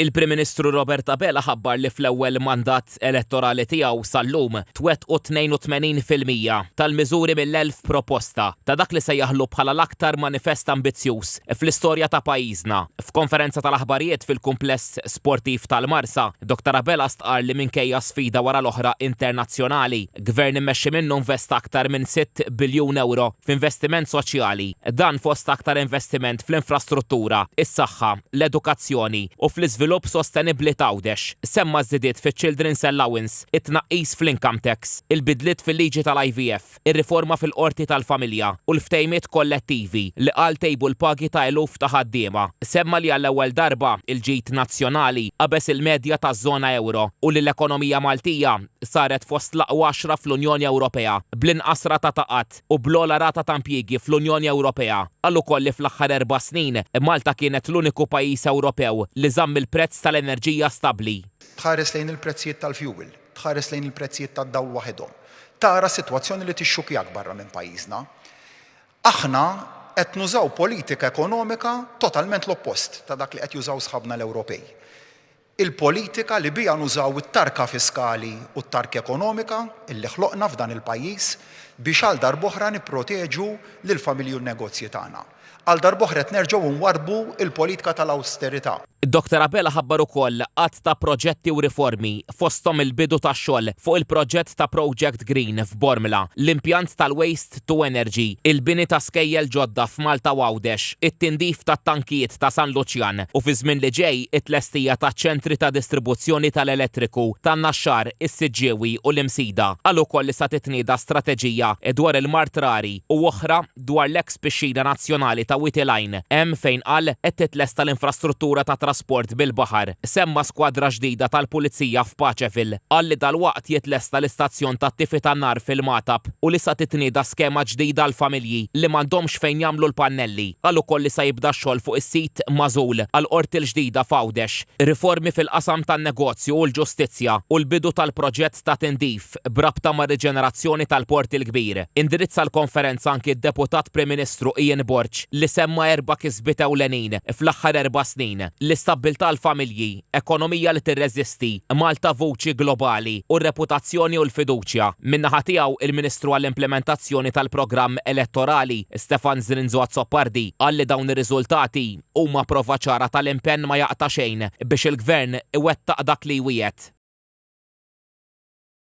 Il-Prim Ministru Robert Abela ħabbar li fl-ewwel mandat elettorali tiegħu sal-lum twettqu 82% tal-miżuri mill-1,000 proposta ta' dak li sejjaħlu bħala l-aktar manifest ambizzjuż fl-istorja ta' pajjiżna. F'konferenza tal-aħbarijiet fil-kumpless sportiv tal-Marsa, Dottor Abela stqarr li minkejja sfida wara l-oħra internazzjonali, Gvern immexxi minnu investa aktar minn 6 biljun ewro f'investiment soċjali. Dan fost aktar investiment fl-infrastruttura, is-saħħa, l-edukazzjoni u fl-iżvilupp sostenibbli t'Għawdex. Semma ż-żidiet fiċ-Children's Allowance, it-tnaqqis fl-income tax, il-bidliet fil-liġi tal-IVF, ir-riforma fil-Qorti tal-Familja u l-ftehimiet kollettivi li qal tejbu l-pagi ta' eluf ta' ħaddiema. Semma li għall-ewwel darba, il-ġid nazzjonali qabeż il-medja taż-żona ewro u li l-ekonomija Maltija saret fost l-aqwa għaxra fl-Unjoni Ewropea, bl-inqas rata ta' qgħad u bl-ogħla rata ta' impjiegi fl-Unjoni Ewropea. Qal ukoll li fl-aħħar erba' snin, Malta kienet l-uniku pajjiż Ewropew li żamm il-prezz tal-enerġija stabbli. Tħares lejn il-prezzijiet tal-fjuwil, tħares lejn il-prezzijiet tad-dawl waħedhom, tara sitwazzjoni li tixxukkjak barra minn pajjiżna. Aħna qed nużaw politika ekonomika totalment l-oppost ta' dak li qed jużaw sħabna l-Ewropej. Il-politika li biha nużaw it-tarka fiskali u t-tarka ekonomika illi ħloqna f'dan il-pajjiż biex għal darb'oħra nipproteġu lill-familji u n-negozji tagħna. Għal darb'oħra qed nerġgħu nwarrbu l-politika tal-awsterità. Dottor Abela ħabbar ukoll għadd ta' proġetti u riformi, fosthom il-bidu tax-xogħol fuq il-proġett ta' Project Green f'Bormla, l-impjant tal-Waste to Energy, il-bini ta' skejjel ġodda f'Malta u Għawdex, it-tindif tat-tankijiet ta' San Luċjan u fiż-żmien li ġej it-tlestija taċ-ċentri ta' distribuzzjoni tal-elettriku tan-Naxxar, is-Siġġiewi u l-Imsida. Qal ukoll li sa titnieda strateġija dwar il-mard rari u oħra dwar l-eks pixxina nazzjonali ta' Wied il-Għajn, hemm fejn qal qed titlesta l-infrastruttura ta' trasport bil-baħar. Semma skwadra ġdida tal-Pulizija f'Paceville. Qal li dalwaqt jitlesta l-istazzjon tat-tifi tan-nar fil-Magħtab u li sa titnieda skema ġdida għall-familji li m'għandhomx fejn jagħmlu l-pannelli. Qal ukoll li sa jibda x-xogħol fuq is-sit magħżul għall-Qorti l-ġdida f'Għawdex, riformi fil-qasam tan-negozju u l-ġustizzja u l-bidu tal-proġett ta' tindif b'rabta mar-riġenerazzjoni tal-Port il-Kbir. Indirizza l-konferenza anki d-Deputat Prim Ministru Ian Borg li semma erba' kisbiet ewlenin fl-aħħar erba' snin, l-istabbiltà għall-familji, ekonomija li tirreżisti, Malta vuċi globali u r-reputazzjoni u l-fiduċja. Min-naħa tiegħu, il-Ministru għall-Implimentazzjoni tal-Programm Elettorali, Stefan Zrinzo Azzopardi, qal li dawn ir-riżultati huma prova ċara tal-impenn ma jaqta' xejn biex il-Gvern iwettaq dak li jwiegħed.